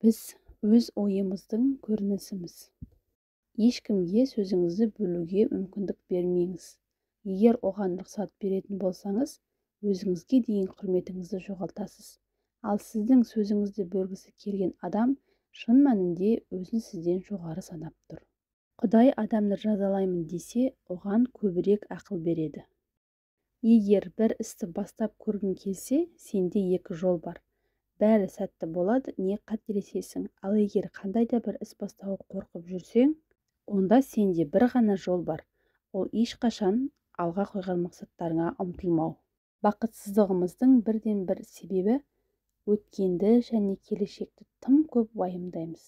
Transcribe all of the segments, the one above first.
Біз өз ойымыздың көрінісіміз. Ешкімге сөзіңізді бөлуге мүмкіндік бермеңіз. Егер оған рұқсат беретін болсаңыз, өзіңізге деген құрметіңізді жоғалтасыз. Ал сіздің сөзіңізді бөлгісі келген адам шын мәнінде өзін сізден жоғары санап тұр. Құдай адамды жазалаймын десе, оған көбірек ақыл береді. Егер бір істі бастап көргің келсе, сенде екі жол бар. Бәрі сәтті болады, не қателесесің. Ал егер қандай да бір іс бастауға қорқып жүрсең, онда сенде бір ғана жол бар. Ол ешқашан алға қойған мақсаттарыңа ұмтылмау. Бақытсыздығымыздың бірден-бір себебі өткенді және келешекті тым көп уайымдаймыз.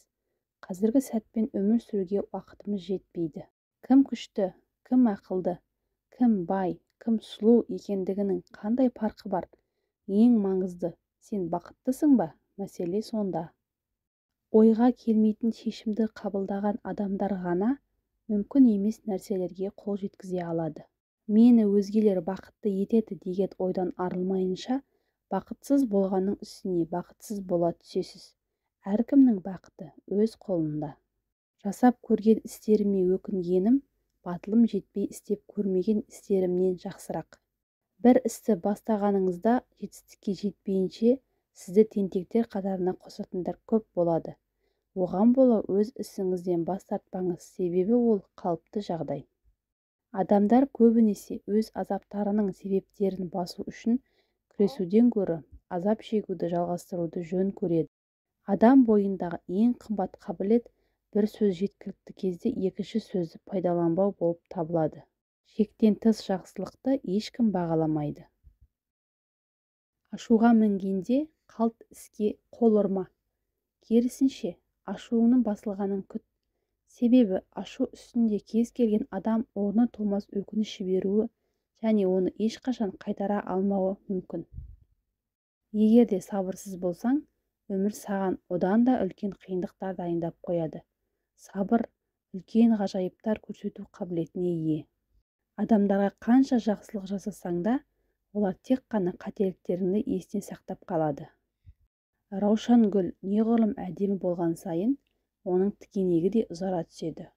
Қазіргі сәтпен өмір сүруге уақытымыз жетпейді. Кім күшті, кім ақылды, кім бай, кім сұлу екендігінің қандай парқы бар? Ең маңызды, сен бақыттысың ба? Мәселе сонда. Ойға келмейтін шешімді қабылдаған адамдар ғана мүмкін емес нәрселерге қол жеткізе алады. Мені өзгелер бақытты етеді деген ойдан арылмайынша, бақытсыз болғанның үстіне бақытсыз бола түсесіз. Әркімнің бақыты өз қолында. Жасап көрген істеріме өкінгенім, батылым жетпей істеп көрмеген істерімнен жақсырақ. Бір істі бастағаныңызда жетістікке жетпейінше сізді тентектер қатарына қосатындар көп болады. Оған бола өз ісіңізден бас тартпаңыз, себебі ол қалыпты жағдай. Адамдар көбінесе өз азаптарының себептерін басу үшін күресуден гөрі азап шегуді жалғастыруды жөн көреді. Адам бойындағы ең қымбат қабілет бір сөз жеткілікті кезде екінші сөзді пайдаланбау болып табылады. Шектен тыс жақсылықты ешкім бағаламайды. Ашуға мінгенде қалт іске қол ұрма. Керісінше, ашуыңның басылғанын күт. Себебі ашу үстінде кез келген адам орны толмас өкініш жіберуі және оны ешқашан қайтара алмауы мүмкін. Егер де сабырсыз болсаң, өмір саған одан да үлкен қиындықтар дайындап қояды. Сабыр үлкен ғажайыптар көрсету қабілетіне ие. Адамдарға қанша жақсылық жасасаң да, олар тек қана қателіктеріңді есіне сақтап қалады. Раушан гүл неғұрлым әдемі болған сайын, оның тікенегі де ұзара түседі.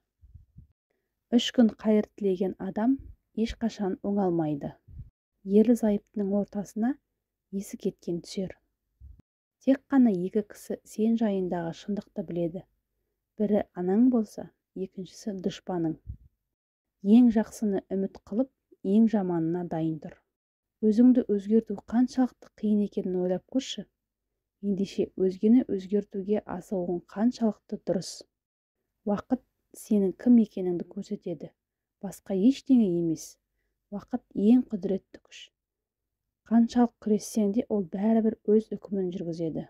3 күн қайыр тілеген адам ешқашан оңалмайды. Ерлі-зайыптының ортасына есі кеткен түсер. Тек қана екі кісі сен жайындағы шындықты біледі. Бірі анаң болса, екіншісі дұшпаның. Ең жақсыны үміт қылып, ең жаманына дайын тұр. Өзіңді өзгерту қаншалықты қиын екенін ойлап көрші. Ендеше өзгені өзгертуге асығуың қаншалықты дұрыс. Уақыт сенің кім екеніңді көрсетеді. Басқа ештеңе емес. Уақыт ең құдіретті күш. Қаншалық күрессең де ол бәрібір өз үкімін жүргізеді.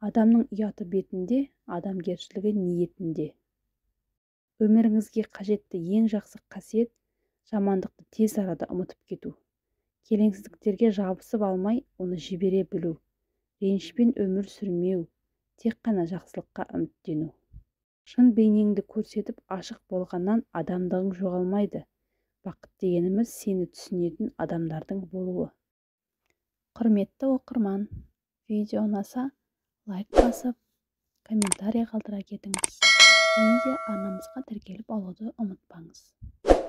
Адамның ұяты бетінде, адамгершілігі ниетінде. Өміріңізге қажетті ең жақсы қасиет жамандықты тез арада ұмытып кету. Келеңсіздіктерге жабысып алмай, оны жібере білу. Ренішпен өмір сүрмеу, тек қана жақсылыққа үміттену. Шын бейнеңді көрсетіп ашық болғаннан адамдығың жоғалмайды. Бақыт дегеніміз сені түсінетін адамдардың болуы. Құрметті оқырман, видео ұнаса лайк басып, комментарий қалдыра кетіңіз. Және де арнамызға тіркеліп алуды ұмытпаңыз.